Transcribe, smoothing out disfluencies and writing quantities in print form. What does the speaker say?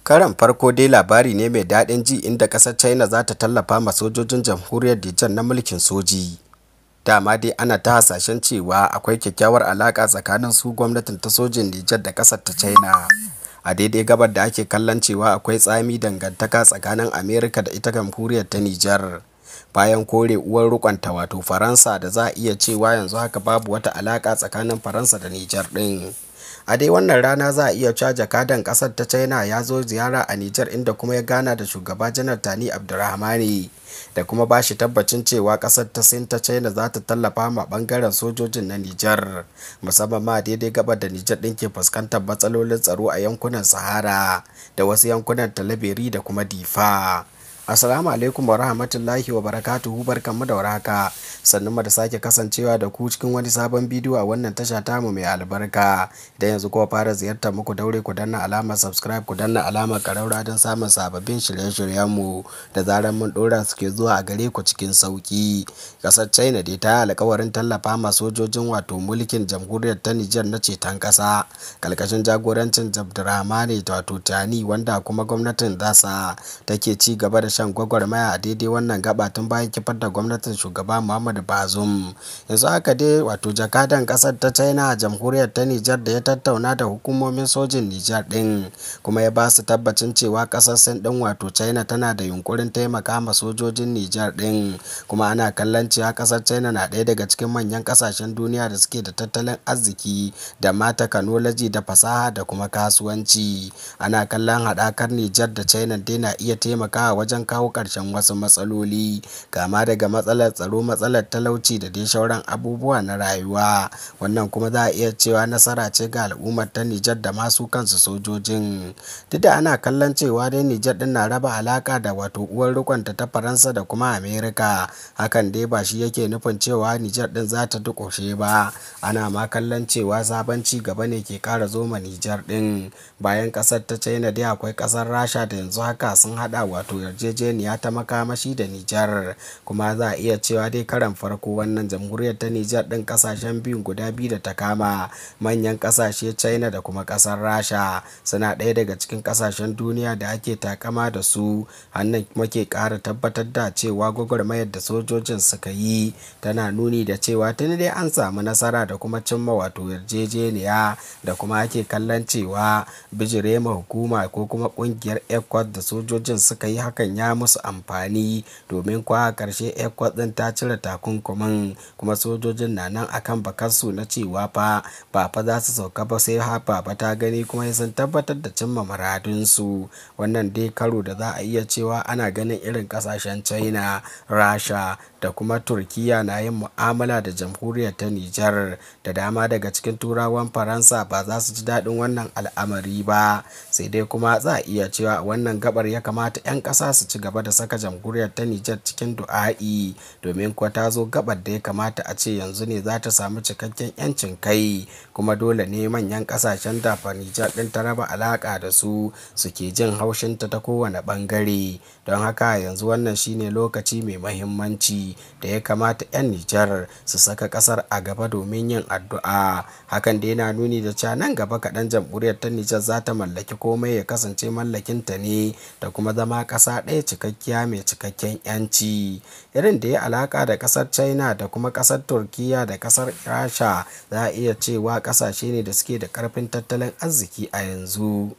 Karon farko dai labari ne mai daɗin ji inda ƙasar China za ta tallafa ma sojojin jamhuriyar Nijar na mulkin soji. Dama dai ana ta hasashen cewa akwai kyakkyawar alaƙa tsakanin su gwamnatin ta sojin Nijar da ƙasar ta China. A daidai gabar da ake kallon cewa akwai tsami dangantaka tsakanin Amerika da ita jamhuriyar ta Nijar. Bayan kore uwar riƙonta wato Faransa da za a iya cewa yanzu haka babu wata alaƙa tsakanin Faransa da Nijar ɗin. A dai wannan rana za a iya cewa jakadan kasar ta China ya zo ziyara a Nijar, inda kuma ya gana da shugaba Janar Tani Abdurrahmani da kuma ba shi tabbacin cewa kasar ta Sin ta China za ta tallafa ma bangaren sojojin na Nijar, musamman ma daidai gabar da Nijar din ke fuskantar matsalolin tsaro a yankunan Sahara da wasu yankunan Talabiri da kuma Difa. Assalamu alaikum wa rahmatullahi wa barakatuhu, barkanmu da warhaka. Sannan mu da sake kasancewa da ku cikin wani sabon bidiyo a wannan tasha tamu mai albarka. Idan yanzu kuka fara ziyartar muku, daure ku danna alamar subscribe, ku danna alamar ƙaraura don samun sababbin shirye-shiryen mu da zarar mun ɗora suke zuwa a gare ku cikin sauki. Kasar China dai ta yi alkawarin tallafa ma sojojin wato mulkin jamhuriyar ta Nijar na ceton ƙasa kalkashin jagorancin Abdurrahmane wato Tani, wanda kuma gwamnatin dasa take ci gaba da shan gwagwarmaya a daidai wannan gaba tun bayan kifar da gwamnatin shugaba Muhammadu Bazoum. Yanzu haka dai wato jakadan kasar ta China a jamhuriyar ta Nijar da ya tattauna da hukumomin sojin Nijar din, kuma ya ba su tabbacin cewa kasar Sin din wato China tana da yunkurin taimaka ma sojojin Nijar din. Kuma ana kallon cewa kasar China na ɗaya daga cikin manyan kasashen duniya da suke da tattalin arziki da ma technology da fasaha da kuma kasuwanci. Ana kallon haɗakar Nijar da China dai na iya taimakawa wajen kawo ƙarshen wasu matsaloli, kama daga matsalar tsaro, matsalar talauci da dai sauran abubuwa na rayuwa. Wannan kuma za a iya cewa nasara ce ga al'ummar ta Nijar da masu kansu sojojin. Duk da ana kallon cewa dai Nijar din na raba alaka da wato uwar rikonta ta Faransa da kuma Amerika, hakan dai ba shi yake nufin cewa Nijar din za ta dukushe ba. Ana ma kallon cewa sabon ci gaba ne ke kara zoma Nijar din. Bayan kasar ta China dai akwai kasar Rasha da yanzu haka sun hada wato yarjejeniya ta makamashi da Nijar. Kuma za a iya cewa dai karan farko wannan jamhuriyar ta Nijar din kasashen biyun guda biyu da ta kama manyan kasashe China da kuma kasar Rasha suna ɗaya daga cikin kasashen duniya da ake takama da su. Hannan kuma ke ƙara tabbatar da cewa gwagwarmayar da sojojin suka yi tana nuni da cewa tuni dai an samu nasara da kuma cimma wato yarjejeniya, da kuma ake kallon cewa bijire ma hukuma ko kuma kungiyar ECOWAS da sojojin suka yi hakan ya musu amfani, domin kuwa a ƙarshe ECOWAS ɗin ta cire takunkumin, kuma sojojin na nan akan bakarsu na cewa fa ba fa za su sauka ba sai ha ba ta gani, kuma sun tabbatar da cimma muradunsu. Wannan dai karo da za a iya cewa ana ganin irin kasashen China, Rasha da kuma Turkiya na yin mu'amala da jamhuriyar ta Nijar, da dama daga cikin turawan Faransa ba za su ji daɗin wannan al'amari ba. Sai dai kuma za a iya cewa a wannan gabar ya kamata 'yan ƙasa su ci gaba da saka jamhuriyar ta Nijar cikin du'a'i, domin kuwa ta zo gabar da ya kamata a ce yanzu ne za ta samu cikakken 'yancin kai. Kuma dole ne manyan ƙasashen da fa Nijar ɗin ta raba alaƙa da su suke jin haushinta ta kowane ɓangare. Don haka yanzu wannan shine lokaci mai mahimmanci da ya kamata 'yan Nijar su saka ƙasar a gaba domin yin addu'a. Hakan dai yana nuni da cewa nan gaba kaɗan jamhuriyar ta Nijar za ta mallaki komai ya kasance mallakinta ne da kuma zama ƙasa ɗaya cikakkiya mai cikakken 'yanci. Irin da ya alaƙa da ƙasar China da kuma ƙasar Turkiya da ƙasar Rasha, za a iya cewa ƙasashe ne da suke da ƙarfin tattalin arziki a yanzu.